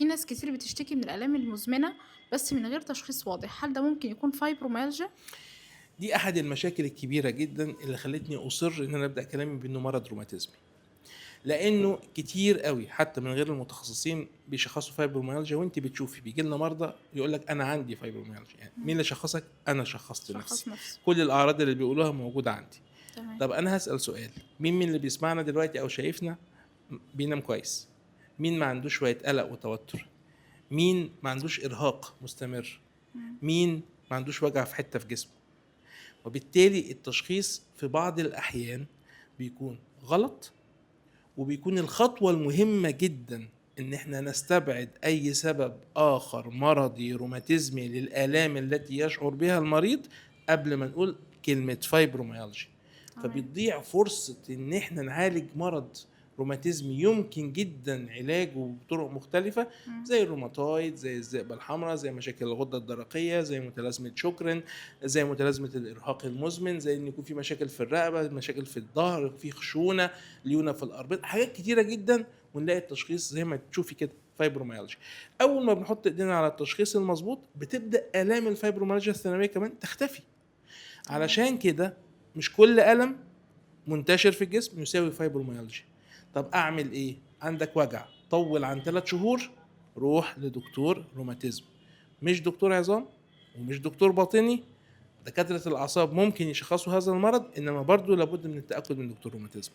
في ناس كتير بتشتكي من الآلام المزمنة بس من غير تشخيص واضح، هل ده ممكن يكون فايبروميالجيا؟ دي احد المشاكل الكبيرة جدا اللي خلتني اصر ان انا ابدا كلامي بانه مرض روماتيزمي، لانه كتير قوي حتى من غير المتخصصين بيشخصوا فايبروميالجيا. وانت بتشوفي بيجي لنا مرضى يقول لك انا عندي فايبروميالجيا، يعني مين اللي شخصك؟ انا شخصت نفسي. شخص نفسه. كل الاعراض اللي بيقولوها موجودة عندي. تمام. طب انا هسال سؤال، مين من اللي بيسمعنا دلوقتي او شايفنا بينام كويس؟ مين ما عندوش شوية قلق وتوتر؟ مين ما عندوش ارهاق مستمر؟ مين ما عندوش وجع في حتة في جسمه؟ وبالتالي التشخيص في بعض الاحيان بيكون غلط، وبيكون الخطوة المهمة جدا ان احنا نستبعد اي سبب اخر مرضي روماتيزمي للالام التي يشعر بها المريض قبل ما نقول كلمة فايبروميالجيا. فبتضيع فرصة ان احنا نعالج مرض روماتيزمي يمكن جدا علاجه بطرق مختلفة، زي الروماتويد، زي الذئبة الحمراء، زي مشاكل الغدة الدرقية، زي متلازمة شوكرن، زي متلازمة الإرهاق المزمن، زي إن يكون في مشاكل في الرقبة، مشاكل في الظهر، في خشونة، ليونة في الأربطة، حاجات كتيرة جدا، ونلاقي التشخيص زي ما تشوفي كده فايبروميالجيا. أول ما بنحط إيدينا على التشخيص المظبوط بتبدأ آلام الفايبروميالجيا الثانوية كمان تختفي. علشان كده مش كل ألم منتشر في الجسم يساوي فايبروميالجيا. طب اعمل ايه؟ عندك وجع طول عن 3 شهور، روح لدكتور روماتيزم، مش دكتور عظام ومش دكتور باطني. دكاترة الأعصاب ممكن يشخصوا هذا المرض، إنما برضو لابد من التأكد من دكتور روماتيزم.